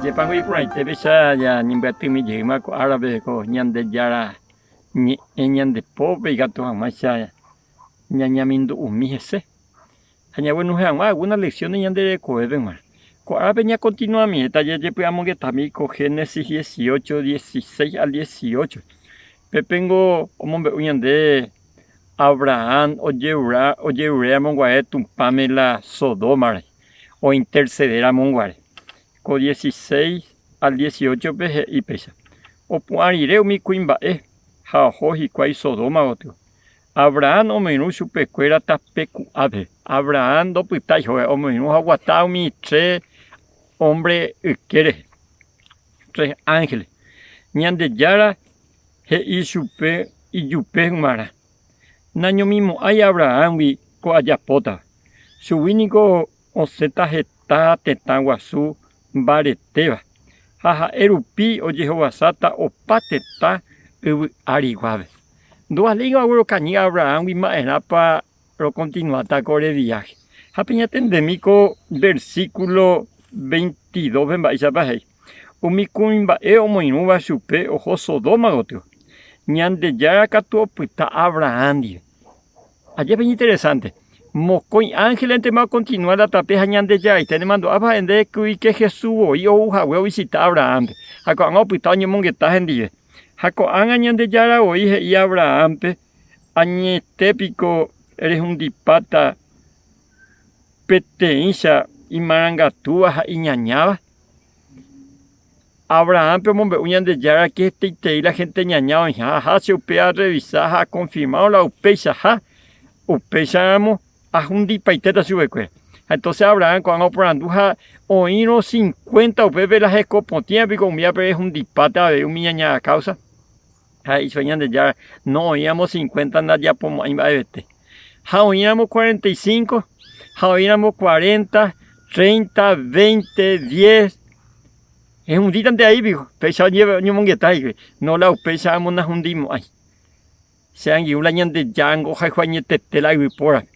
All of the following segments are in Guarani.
Ajépango iporãite péicha ñañembyatymi jeýma ko árape ko Ñandejára ñe'ẽ ñande pópe ikatu hag̃uáicha ñañamindu'umi hese ha ñaguenohẽ hag̃ua alguna lecciones ñande rekovépe g̃uarã. Ko árape ñakontinuamiéta jajepy'amongetami ko Génesis 18, 16 al 18. Pépengo omombe'u ñande Abraham ojerura ojeruréramo guare Tupãme la Sodómare ointercedéramo guare. Ko 16 al 18-pe he'i péicha, Opu'ã rire umi kuimba'e ha oho hikuái Sodoma gotyo. Abraham omoirũ chupekuéra tape ku'ápe. Abraham ndopytái hóga, omoirũ ha oguata umi tre hombre yke rehe, tres ángeles. Ñandejára he'i chupe ijupe g̃uarã, Nañomimo'ãi Abrahámgui ko ajapótava. Chugui niko osẽta heta tetã guasu mbaretéva, ha ha'e rupi ojehovasáta opa tetã yvy áriguápe. Ndovaléingo aguerokañy Abrahámgui ma'erãpa rokontinuáta ko ore viáhe. Ha peñatendemi ko versíkulo 22-pe mba'éichapa he'i, Umi kuimba'e omoirũva chupe oho Sodoma gotyo, Ñandejára katu opyta Abraham ndive. Ajépa iñinteresánte! Mokõi ánhelentema okontinua la tape ha Ñandejaraite nemandu'ápa ha'e nde kuike Jesús voi ou hague ovisita Abrahánpe, ha ko'ág̃a opyta oñemongeta hendive. Ha ko'ág̃a Ñandejára voi he'i Abrahánpe, Añete piko rehundipáta peteĩcha imarangatúva ha iñañáva? Abrahánpe omombe'u Ñandejára ke hetaiterei la hénte ñaña oĩha, ha che upe arrevisa ha akonfirmárõ la upeichaha, upéicharamo ahundipaitéta chupekuéra. Ha entónse Abrahán ko'ág̃a oporandu ha oĩrõ cincuenta upépe la heko potĩva piko umívape rehundipáta avei umi ñaña káusa? Ha he'i chupe Ñandejára, no oĩramo cincuenta ndajapomo'ãi mba'evete. Ha oĩramo 45, ha oĩramo 40, 30, 20, 10, ehundítante ai piko, péicha oñemongeta hikuái, no la upéicha amo nahundimo'ãi. Che angirũ la Ñandejára ohayhu añetete la yvypórape.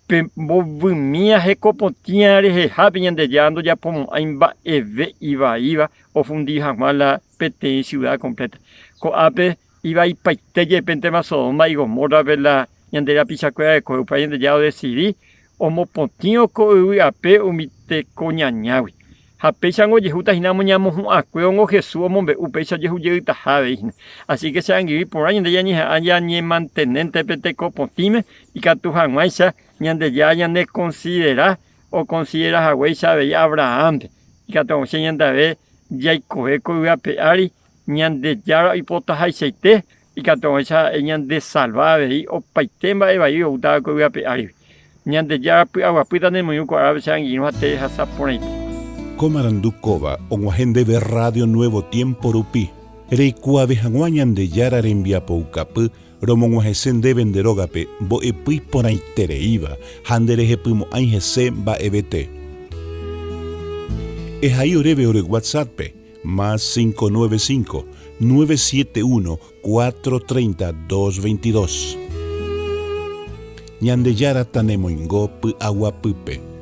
Pe mbovymíva heko potĩva rehehápe Ñandejára ndojapomo'ãi mba'eve ivaíva ohundi hag̃ua la peteĩ siuda kompléta. Ko'ápe ivaipaite jepéntema Sodoma y Gomórrape la ñande rapichakuéra rekove, upéva Ñandejára odesidi omopotĩvo ko yvy ape umi teko ñañágui. Ha péichango ojehúta hína omoñamohu'ãkuévongo Jesús omombe'u péicha ojehu jeytaha avei hína. Así ke che angirũ iporã ñande ñañeha'ã ñañemantenénte pe teko potĩme ikatu hag̃uáicha Ñandejára ñanekonsidera okonsidera haguéicha avei Abrahánpe, ikatu hag̃uáicha ñande ave jaikove ko yvy ape ári Ñandejára oipotahaichaite, ikatu hag̃uáicha ha'e ñandesalva avei opaite mba'e vai oútava ko yvy ape árigui. Ñandejára py'aguapy tanemoirũ ko árape che angirũ ha terehasa porãite. Ko marandu kóva og̃uahẽ ndéve Radio Nuevo Tiempo rupi, reikuaave hag̃ua Ñandejára rembiapoukapy Romog̃uahẽse ndéve nde rógape mbo'epy iporãitereíva ha nderehepymo'ãi hese mba'evete. Ehai oréve ore WhatsApp-pe, más 595 971 430 222. Ñandejára tanemoingo py'aguapýpe.